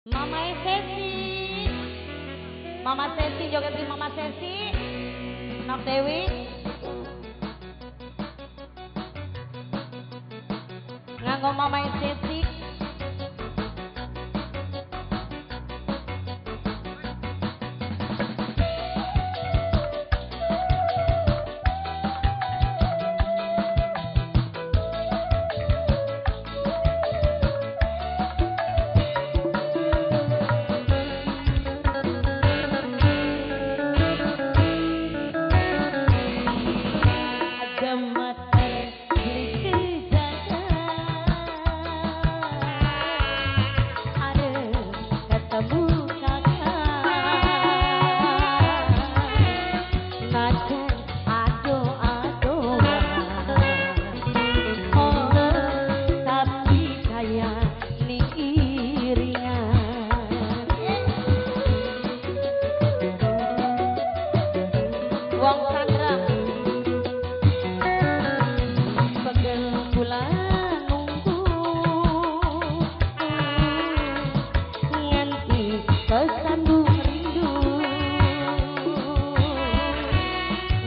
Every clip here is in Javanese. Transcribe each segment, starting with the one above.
Mama Sesi, Mama Sesi joget di Mama Sesi, Nok Dewi. Nganggo Mama Sesi.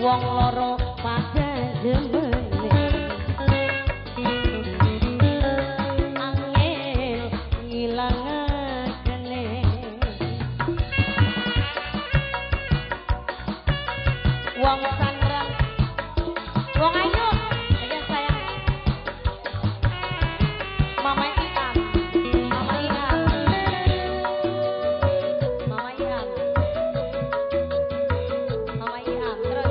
Wong loro pada demene angel ngilangakene. Wong Sandra, wong ayu, ayo sayang. Mama Iam, Mama Iam, Mama Iam, Mama Iam, terus.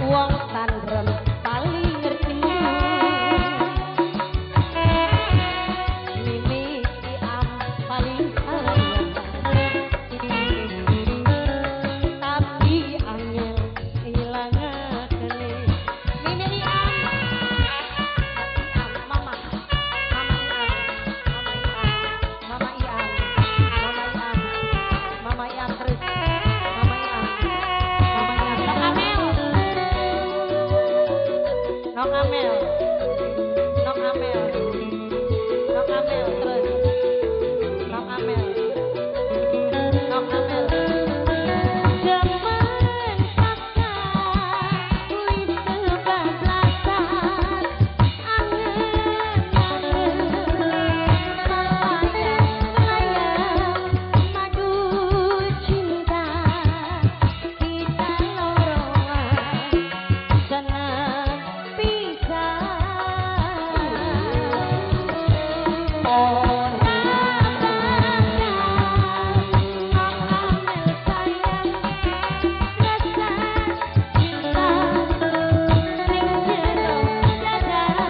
Wong Sandrem paling rindu, Mimi Iam paling sayang, tapi angel ngilangakene. Mimi Iam, Iam, Mama, Mama Iam, Mama Iam, Mama Iam, Mama Iam, Mama Iam terus, Mama Iam, Mama Iam, Nok Amel. Nok Amel, Nok Amel, Nok Amel terus, Nok Amel, Nok Amel. Demen kakak wis kebablasan, angen-angen melayang-layang madu cinta kita loroan seneng pisan. Ora bakal Nok Amel sayang, rasa cinta ning jero dada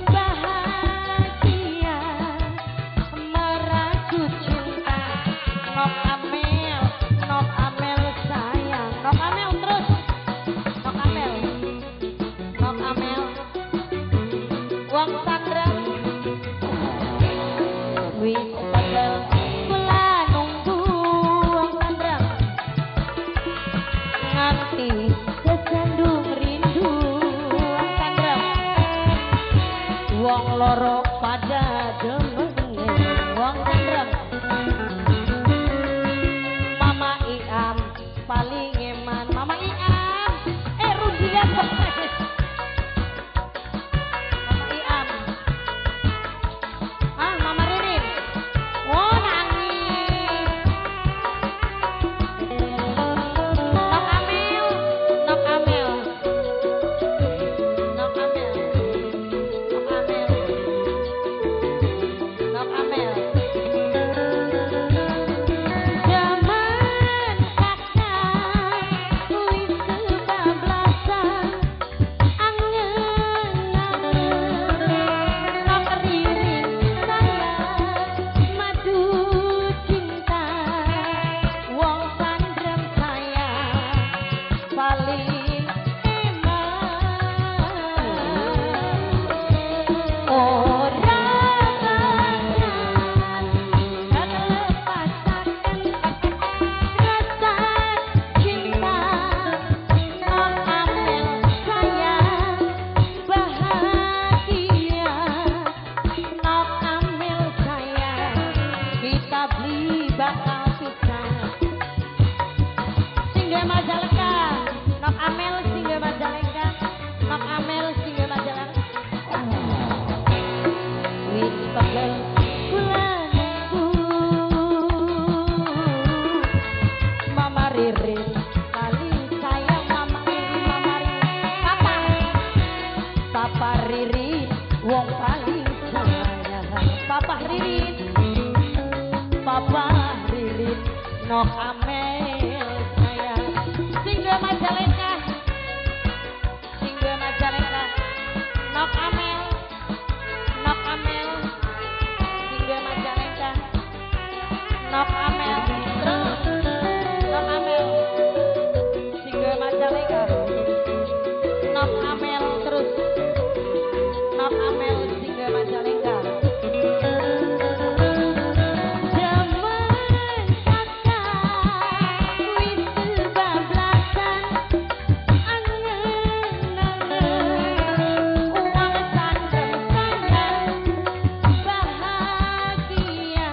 bahagia merajut cinta. Nok Amel, Nok Amel sayang, Nok Amel terus, Nok Amel, Nok Amel. Wong Sandra wis pegel kula nunggu wong Sandra nganti kesandung rindu. Wong Sandra, wong loro pada demene. Wong Sandra, Mama Iam paling eman. Mama Iam, rundingan. duwe Majalengka, Nok Amel sing duwe Majalengka, Nok Amel sing duwe Majalengka. Wis pegel kulanku, Mama Ririn paling sayang Mama Ririn, Mama Ririn, Papa, Papa Ririn wong paling sayang, Papa Ririn, Papa Ririn Nok Amel sayang. Sing duwe Majalengka, sing duwe Majalengka, Nok Amel, Nok Amel, sing duwe Majalengka, Nok Amel, terus Nok Amel, sing duwe Majalengka, Nok Amel terus, Nok Amel sing duwe Majalengka. Jaman kakak wis kebablasan, angen-angen uang sandrem-sandrem bahagia,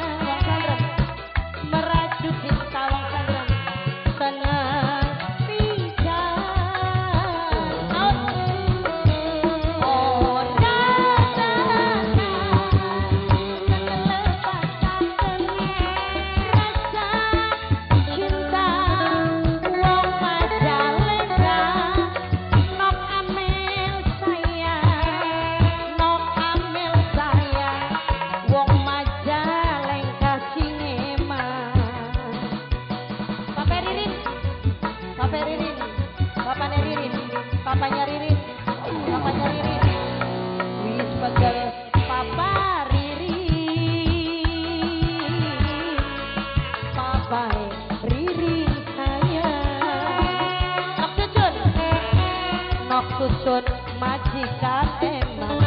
merajut cinta wong sandrem seneng pisan. Ora bakal rasa cinta wong Majalengka, Nok Amel sayang, Nok Amel sayang, wong Majalengka sing eman. Papa Ririn, Papa Ririn, Papane Ririn, papanya Ririn, papanya Ririn, wis pegel Papa Ririn, Papa Ririn sayang. Nok Cucun, Nok Cucun majikan emang.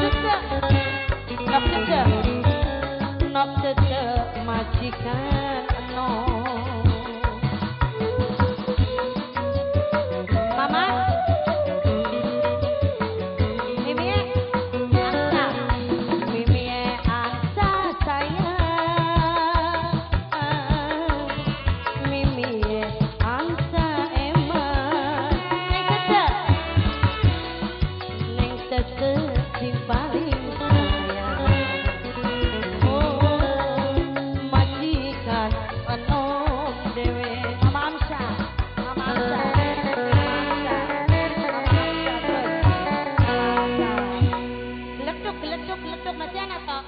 Nok Cucun, Nok Cucun majikan enom. Mama, Mimi Angsa, Mimi Angsa sayang, Mimi Angsa emang. Neng Cece, Neng Cece sing paling sayang. Oh, majikan enom dewe. Mama Amsa, Mama Amsa, Mama Amsa, Mama Amsa terus. Mama Amsa. Geletuk, geletuk, geletuk masih anak toh.